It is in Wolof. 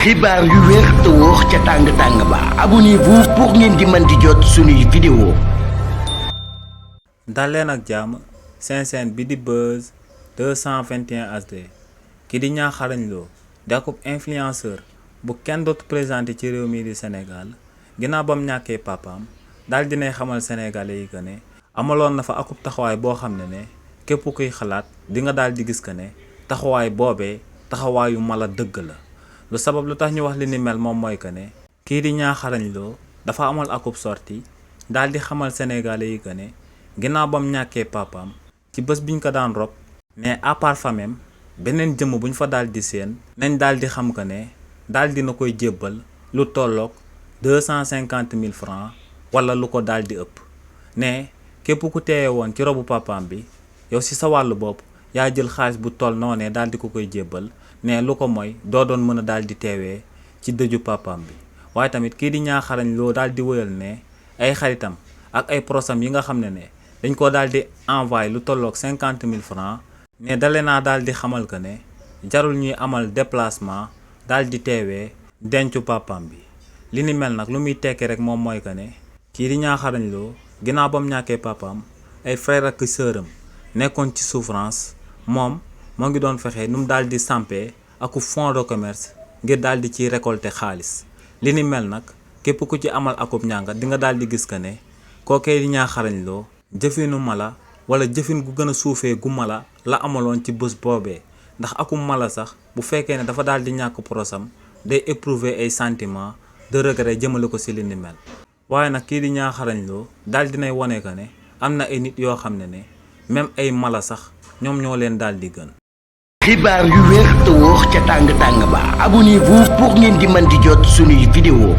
xibaar yu wér te wóor ca tàng ba abonnez-vous pour ngeen di mën di jot suñuy vidéo. dal leen ak jàmm seen chaîne bi di Buzz 221 HD ki di Niakharagne Lo di akub influenceur bu kenn dootu présenté ci réew mi di Sénégal ginnaaw bam ñàkkee papaam daal dinay xamal sénégalais yi que ne amaloon na fa akub taxawaay boo xam ne képp kuy xalaat di nga daal di gis que ne taxawaay boobee taxawaayu mala dëgg la. lu sabab lu tax ñu wax li ni mel moom mooy que ne kii di Niakharagne Lo dafa amal akub sorti daal di xamal sénégalais yi que ne ginnaaw bam ñàkkee papaam ci bés biñ ko daan rob mais à part famem beneen jëmm buñ fa daal di seen nañ daal di xam que ne daal dina koy jébbal lu tolloog 250 000 francs wala lu ko daal di ëpp ne képp ku teewe woon ci robu papaam bi yow ci sa wàllu bopp yaa jël xaalis bu toll noonee daal di ko koy jébbal ne lu ko mooy doo doon mën a daal di teewee ci dëju papaam bi. waaye tamit kii di Niakharagne Lo daal di wëyal ne ay xaritam ak ay prosam yi nga xam ne dañ ko daal di envoyé lu tolloog 50 000 francs ne dale naa daal di xamal que ne jarul ñuy amal déplacement daal di teewee dencu papaam bi. li ni mel nag lu muy tekki rek moom mooy que ne kii di Niakharagne Lo ginnaaw ba mu ñàkkee papaam ay frère ak sœuram nekkoon ci souffrance moom moo ngi doon fexe nu mu daal di sampee aku fonds de commerce ngir daal di ciy récolter xaalis. li ni mel nag képp ku ci amal akub ñàngat di nga daal di gis que ne kookee di Niakharagne Lo jëfinu mala wala jëfin gu gën a suufee gu mala la amaloon ci bés boobee ndax akum mala sax bu fekkee ne dafa daal di ñàkk prosam day éprouver ay sentiments de regret jëmale ko ci li ni mel. waaye nag kii di Niakharagne Lo daal dinay wone que ne am na ay nit yoo xam ne même ay mala sax ñoom ñoo leen daal di gën. xibaar yu wér te wóor ca tàng ba abonnez-vous pour ngeen di mën di jot suñuy vidéo.